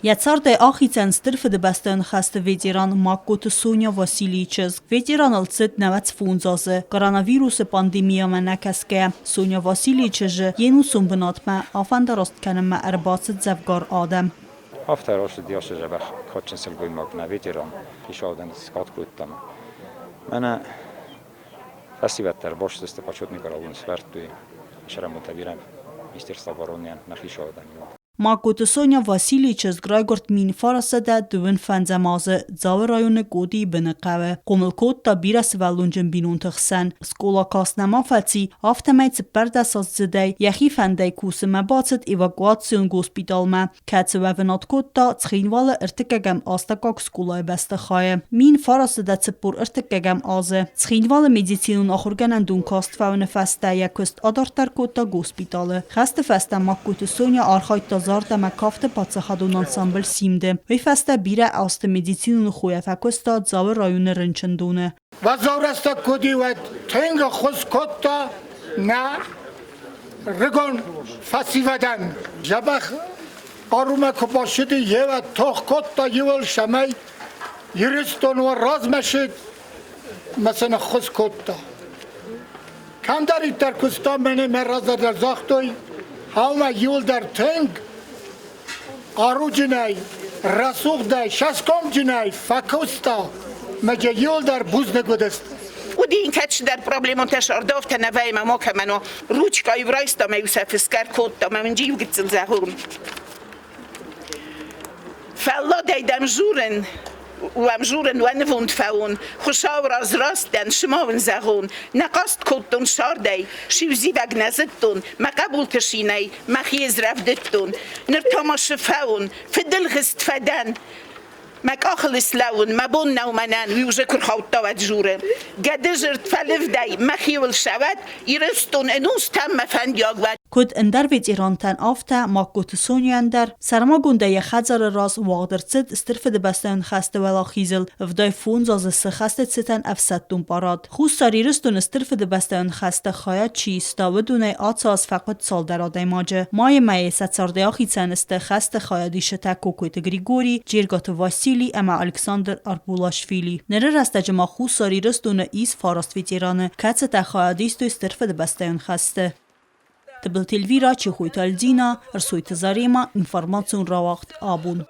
Йӕ цардӕй ахицӕн Стыр Фыдыбӕстӕйон хӕсты ветеран Магкоты Соня Василийы чызг. Ветераныл цыд 95 азы. Коронавирусы пандемиямӕ нӕ кӕсгӕйӕ, Соня Василийы чызджы йе нусон бынатмӕ афӕндараст кӕнынмӕ ӕрбацыд дзӕвгар адӕм. Афтӕ рацыд ацы дзӕбӕх кадджын сылгоймаг, нӕ ветеран, хицаудӕн скад кодтам. Мӕнӕ фӕсивӕд дӕр бацыдысты почетный караулын сӕвӕрдтой, сӕрӕмонтӕ бирӕ Министерство обороны-йӕн нӕ хицаудӕн. Магкоты Соня Василийы чызг райгуырд 1925 азы Дзауы районы Къодийы быны хъӕуы. Хъомыл кодта бирӕсывӕллонджын бинонты хсӕн. Скъола каст нӕма фӕци, афтӕмӕй цыппӕрдӕсаздзыдӕй йӕхи фӕндӕй кусынмӕ бацыд эвакуацион госпиталмӕ, кӕцы уӕвынад кодта Цхинвалы ӕртыккӕгӕм астӕуккаг скъолайы бӕстыхайы. 1943 азы Цхинвалы медицинон ахуыргӕнӕндон каст фӕуыны фӕстӕ йӕ куыст адарддӕр кодта госпиталы. Хӕсты фӕстӕ Магкоты Соня архайдта зард ӕмӕ кафты паддзахадон ансамбль «Симд-ы». Уый фӕстӕ бирӕ азты медицинон хойӕ фӕкуыста Дзауы районы рынчындоны. Уӕззау рӕстӕг куыд и, уӕд тынг ӕххуыс кодта нӕ рыгон фӕсивӕдӕн. Дзӕбӕх хъарумӕ куы бацыди, йе тох кодта иуыл, цӕмӕй Ирыстон уӕ размӕ цыд мӕ сын ӕххуыс кодта. Кӕмдӕриддӕр куыста, мӕнӕ мӕ разӕрдӕр загътой, ӕмӕ иуылдӕр тынг хъаруджынӕй, рӕсугъдӕй, цӕсгомджынӕй фӕкуыста, мӕ иуылдӕр бузныг уыдысты. Уыди кӕцыдӕр проблемотӕ сӕрдовтӕ нӕ вӕймӕ мокӕмӕно ручкӕ-иу райста ӕмӕ-иу сӕ фысгӕ ркодта ӕмӕ мын иу гыццыл зӕгъон. Фӕлладӕй дӕм журын, уӕм журын, уӕ нывонд фӕуон, Хуыцауы раз раст дӕн, цы-ма уын зӕгъон, Нӕ хъаст кодтон цардӕй, сиузивӕг нӕ зыдтон, Мӕ хъӕбулты цинӕй мӕхи ӕз рӕвдыдтон. Ныр та ма цы фӕуон, фыдылгъыст фӕдӕн, Мӕ къахыл ыслӕууын мӕ бон нӕу мӕнӕн, уый уже куы рхаудта, уӕд журы. Гӕдызырд фӕлывдӕй мӕхиуыл сӕвӕд, Ирыстон ӕнустӕм мӕ фӕндиаг уӕд. Куыд ӕндӕр ветерантӕн, афтӕ Магкоты Соняйӕн дӕр сӕрмагондӕй йӕ хӕдзары раз уагъд ӕрцыд Стыр Фыдыбӕстӕйон хӕсты уӕлахизыл 75 азы цы хӕсты цытӕн ӕфсӕддон парад. Хуссар Ирыстоны Стыр Фыдыбӕстӕйон хӕсты хайад чи иста, уыдонӕй ацы аз фӕхъуыд цалдӕр адӕймаджы. Майы мӕйы сӕ цардӕй ахицӕн сты хӕсты хайадисджытӕ Кокойты Григорий, Джергаты Василий ӕмӕ Александр Аргулашвили. Ныры рӕстӕджы ма Хуссар Ирыстоны ис фараст ветераны, кӕцытӕ хайад истой Стыр Фыдыбӕстӕйон хӕсты. Тыбылты Эльвира, Чехойты Альдина, Ӕрсойты Зарема, информацион рауагъд «Абон».